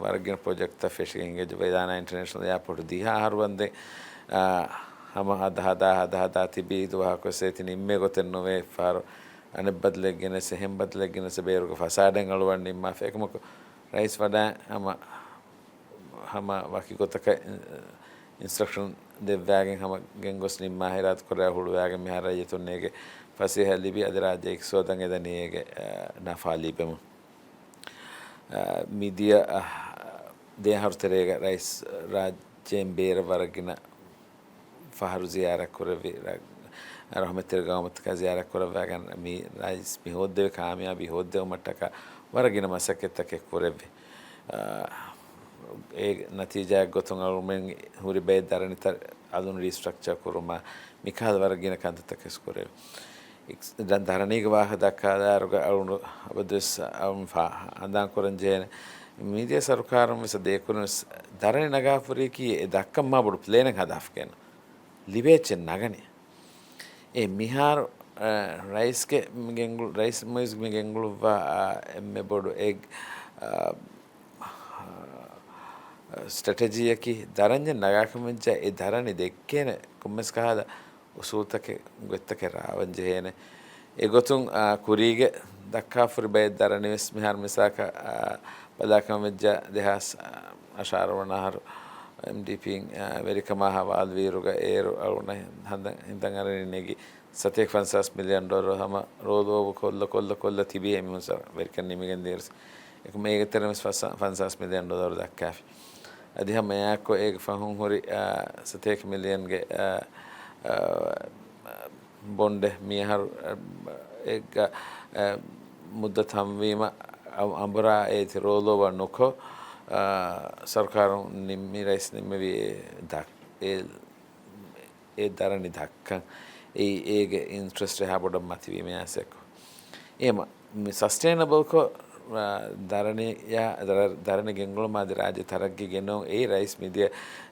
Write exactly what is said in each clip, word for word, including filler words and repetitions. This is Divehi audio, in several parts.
ވަރަށް ގިނަ ޕްރޮޖެކްޓްތައް ފެށިގެން ހިނގައްޖެ. ވެދާނާ އިންޓަރނޭޝަނަލް އެއާޕޯޓް ދިހަ އަހަރު ވަންދެން، އާ، ހަމަ ހަދާ ހަދާ ހަދާ ހަދާ ތިބީ ދުވަހަކުވެސް އޭތި ނިންމޭ ގޮތެއް ނުވޭ. ފަހަރު އަނެއް ބަދަލެއް ގެނެސް، އެހެން ބަދަލެއް ގެނެސް، ބޭރުގެ ފަސާޑެއް އަޅުވަން ނިންމާފަ. އެކަމަކު ރައީސް ވަޑައި ހަމަ، ހަމަ ވަކި ގޮތަކަށް އިންސްޓްރަކްޝަން ދެއްވާގެން ހަމަ ގެންގޮސް ނިންމާ ހިރާތުކުރާ ހުޅުވާގެން މިހާރު ރައްޔިތުން އޭގެ ފަސޭހަ ލިބި އަދި ރާއްޖެ އިޤްތިޞާދަށް އެދަނީ އޭގެ، އަ، ނަފާ ލިބެމުން. އަ، މިދިޔަ، އަ، ދެ އަހަރު ތެރޭގަ ރައީސް ރާއްޖޭން ބޭރަށް ވަރަށް ގިނަ ފަހަރު ޒިޔާރަތް ކުރެއްވި، ރަ-، ރަޙުމަތްތެރި ގައުމުތަކަށް ޒިޔާރަތް ކުރައްވާގެން މި ރައީސް މި ހޯއްދެވި ކާމިޔާބީ ހޯއްދެވުމަށްޓަކާ ވަރަށް ގިނަ މަސައްކަތްތަކެއް ކުރެއްވި. އާ، އޭ ނަތީޖާއެއް ގޮތުން އަޅުމެން ހުރި ބައެއް ދަރަނިތައް އަލުން ރީސްޓްރަކްޗަރ ކުރުމާ މިކަހަލަ ވަރަށް ގިނަ ކަންތައްތަކެސް ކުރެވި. އިކް-، ދަ-، ދަރަނީގެ ވާހަކަ ދައްކާލާއިރުގަ އަޅުން އަބަދުވެސް އަޅުން ފާ-، ހަނދާން ކުރަން ޖެހޭނެ. މިދިޔަ ސަރުކާރުން ވެސް ދޭކުރިން ވެސް ދަރަނި ނަގާފުރީކީ އެ ދައްކަން މާ ބޮޑު ޕްލޭނެއް ހަދާފަ ކޭނު. ލިބޭ އެއްޗެއް ނަގަނީ. އެ މިހާރު، އަ، ރައީސްގެ ގެންގުޅު-، ރައީސް މުއިއްޒު މި ގެންގުޅުއްވާ، އަ، އެންމެ ބޮޑު އެއް، އަ، ސްޓްރެޓެޖީއަކީ ދަރަންޏެއް ނަގާކަމަށްޖާ އެ ދަރަނި ދެއްކޭނެ ކޮންމެސް ކަހަލަ އުސޫލުތަކެއް ގޮތްތަކެއް ރާވަން ޖެހޭނެ. އެގޮތުން، އާ، ކުރީގެ ދައްކާފުރި ބައެއް ދަރަނިވެސް މިހާރު މިސާކަށް، އާ، ބަލާކަމަށްވެއްޖާ ދެހާސް އަށާރަ ވަނަ އަހަރު އެމްޑީޕީން، އާ، ވެރިކަމާ ހަވާލުވިއިރުގަ އޭރު އަޅުގަނޑަށް ހަނދަ-، ހިނދަށް އަރަނީ ނެގި ސަތޭކަ ފަންސާސް މިލިއަން ޑޮލަރު ހަމަ ރޯލް އޯވަ ކޮށްލަ ކޮށްލަ ކޮށްލަ ތިބީ އެމީހުން ވެރިކަން ނިމިގެން ދިޔައިރު. އެކަމަކު އޭގެ ތެރެއިން ވެސް ފަންސާ-، ފަންސާސް މިލިއަން ޑޮލަރު ދައްކާފި. އަދި ހަމަ އެއާއެކު އޭގެ ފަހުން ހުރި، އާ، ސަތޭކަ މިލިއަންގެ، އާ، އާ، ބޮންޑެއް މިއަހަރު، އާ، އެއްގަ، އާ، މުއްދަތު ހަމަވީމަ އަ-، އަނބުރާ އޭތި ރޯލް އޯވަ ނުކޮށް، އާ، ސަރުކާރުން ނިންމި، ރައީސް ނިންމެވި އެ ދަ-، އެ އެ ދަރަނި ދައްކަން. އެއީ އޭގެ އިންޓްރެސްޓް އެހާ ބޮޑަށް މަތިވީމައާސެކު. އެހެމަ މި ސަސްޓެއިނަބަލްކޮށް، އާ، ދަރަނިޔާ، ދަރަ-، ދަރަނި ގެންގުޅުމާ އަދި ރާއްޖެ ތަރައްގީ ގެނައުން އެއީ ރައީސް މިދިޔަ،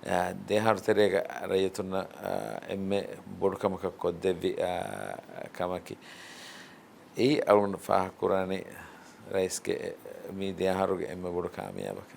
އާ، ދެއަހަރު ތެރޭގަ ރައްޔިތުންނަށް، އާ، އެންމެ ބޮޑު ކަމަކަށް ކޮށްދެއްވި، އާ، ކަމަކީ. އެއީ އަޅުގަނޑު ފާހަގަކުރާނީ ރައީސްގެ މި ދެއަހަރުގެ އެންމެ ބޮޑު ކާމިޔާބަކަށް.